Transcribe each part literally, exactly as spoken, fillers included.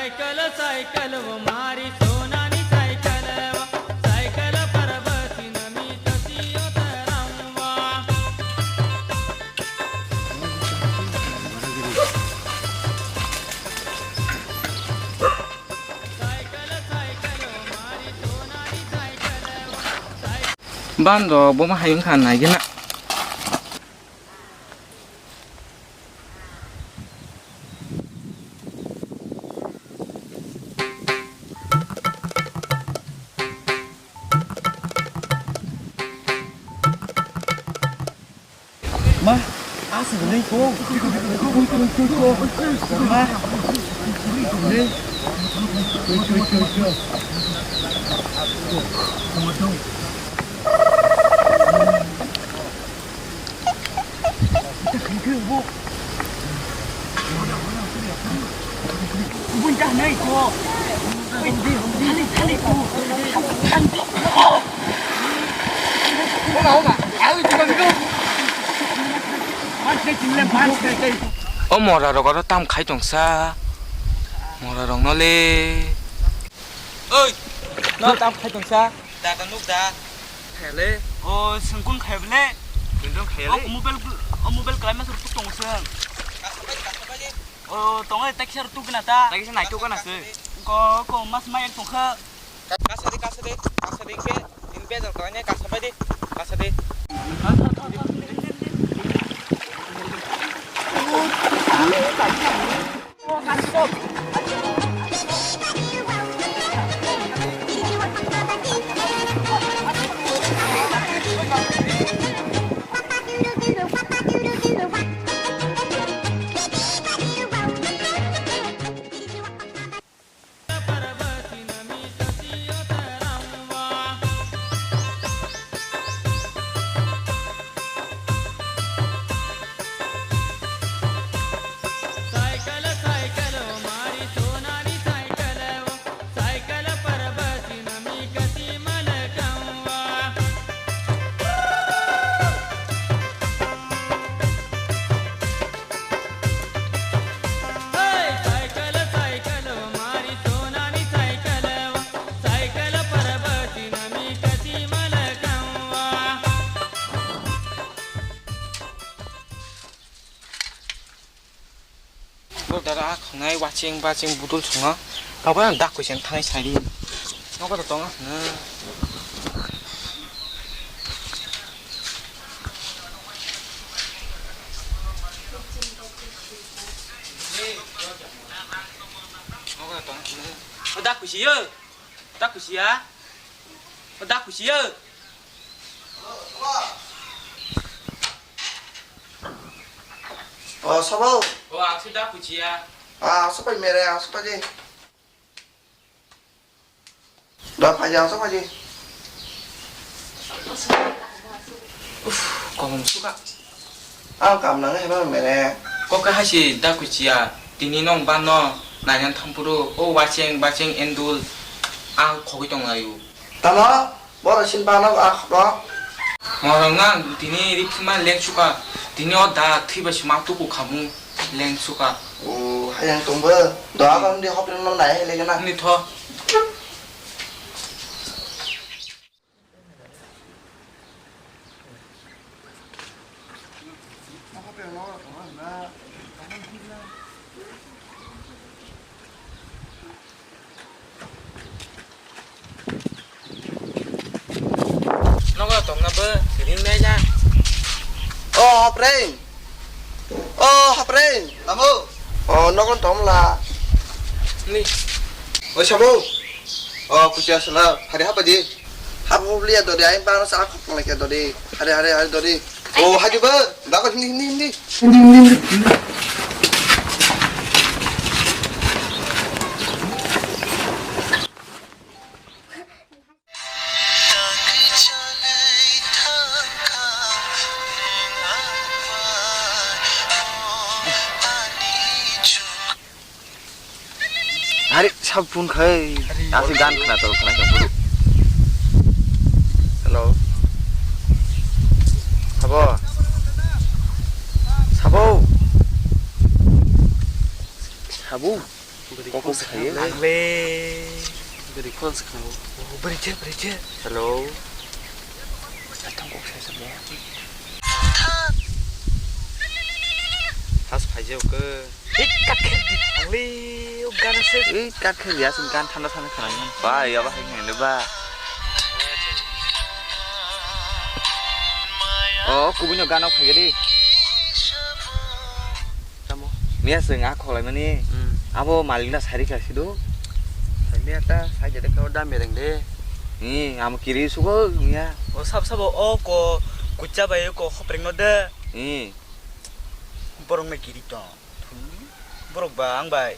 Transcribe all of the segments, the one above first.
Cycle, cycle, o mari sonani cycle, cycle parvati nami tasiyo tarangwa. Bando boma hayung kha naigena. Ma, aswk le ko. Ma, le. O mora rok oro tam khai tongsa. Mora rok no le. Oi, no tam khai tongsa. Da da nuk da. Khayale. O sengkun khayale. Kundung khayale. O mobile, o mobile kalai ma sur tuk tong seng. Kasabai, kasabai de. O tongo takisa tuk na ta. Takisa nai tuk na se. Ko, ko mas mai ek tong kha. Kasa de, kasa de, kasa de ke. In bejal kalai ne kasa bai de, kasa de. Bo dara khwnai waching baching budul swngo. Abo ang dak kuisen thanai sari. Nogo to tongo hwnwi. Nogo to tongo hwnwi. O dak kuisiyo. Dak kuisiya. O dak kuisiyo. O, sabo. O, ang se da kuchiya. Ah, ang se pai mere, ang se pai di. Da phai di, ang se pai di. Uff, kolom suka. Ang kam nang he ba mere. Kok hai si da kuchiya. Tini nong ban no nainan thampuru. O wacheng, bacheng endul. Ang khogwi tong layu. Tamo? Borok sin bana a khorok. Morok na tini ripsima lengsuka. Tini o da thwiba sima tuku khamu lengsuka. O, hayang tongbo. Do abang di hopre no nai hai legena. Ni tho. Nogo tongna bo ring nai ja. O, hapre. O, hapre. Tamo. O, nogo tongla. Ni. O, sabo. O, kuchia sala. Hari hapa di. Habu bubli ya dodi, ain bana sa khok nang kya dodi. Hari, hari, hari dodi. O, haji ba. Dako hindi, hindi, hindi. Hindi, hindi, hindi. Hari sabun khai, asi gan khna tol khna khe buru. Hello. Sabo. Sabo. Sabo. Kok kok sayo. Ang le. Bwrwi phone se khna o. Oh, bwrwi je, bwrwi je. Hello. Athang kok sai sa le. Has phai je o ke. Ik kat khe di ang le. O gana se. Ik kat khe ya sum gan thanda thanda khna. Ba ya ba hai ne ba. Oh, kubui no gana phai di. Tamo? Miya chwng a kholai mani. Hmm. Abo malik na sari kha sido. Miya ta sai jade kho da mereng de. Ni amo kiri sugo miya. O sab sabo o ko kucha bai ko khopreng no de. Ni. Borok na kiri to. Borok ba ang bai.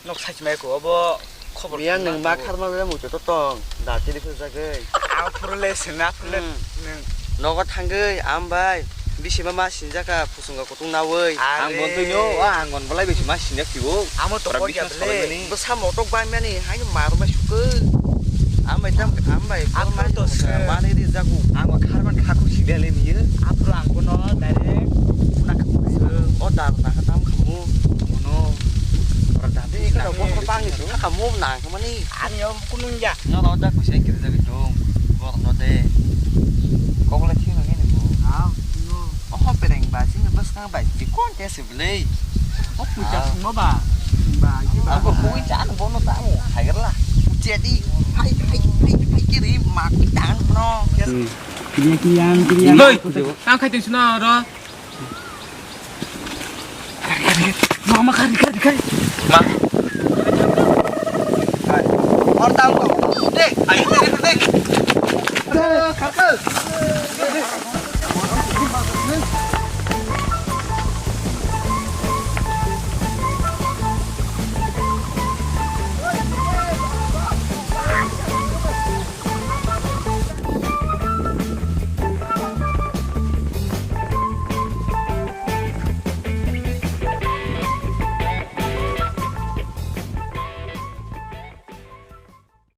Nok sai mai ko obo khobor. Yang nang ma kharma be mucho to tong. Da chiri phur jagoi. Ang phuru le sina phuru le. Hmm. Nang. Nogo thangoi am bai. Bisi ma ma sinjaka phusunga kutung nawi. Ang bon tui no, ang bon bolai bisi ma sinjak pibo. Amo to pora ko business ya kholai mani. Bo samo tok bai mani, hai mar bai sukoi. Am bai tam, am bai. Am to se. Mani di jagu. Ang kharman khaku sidale miyo. Apro ang kono direct. Nak o dar na tam khamu. Kono. Ora dadi ka bo ko bang ni ka mo na ka mani. Ani o kunung ya. No no da ku sai kiri da bitung. Bor no de. Kok la thing nang ni bo. Ah, no. Oh, pereng ba sini bas kang ba. Di kon te se blei. Oh, ku ja sung ba. Ba, ji ba. Aku kui jan bo no ta mo. Hai la. Jadi, hai hai hai hai kiri mak dan no. Kirian kirian kirian. Hei, ang khai teng suna ro. Mama kari kari kari. Ma. Or tang ko. Deh, ayo deh.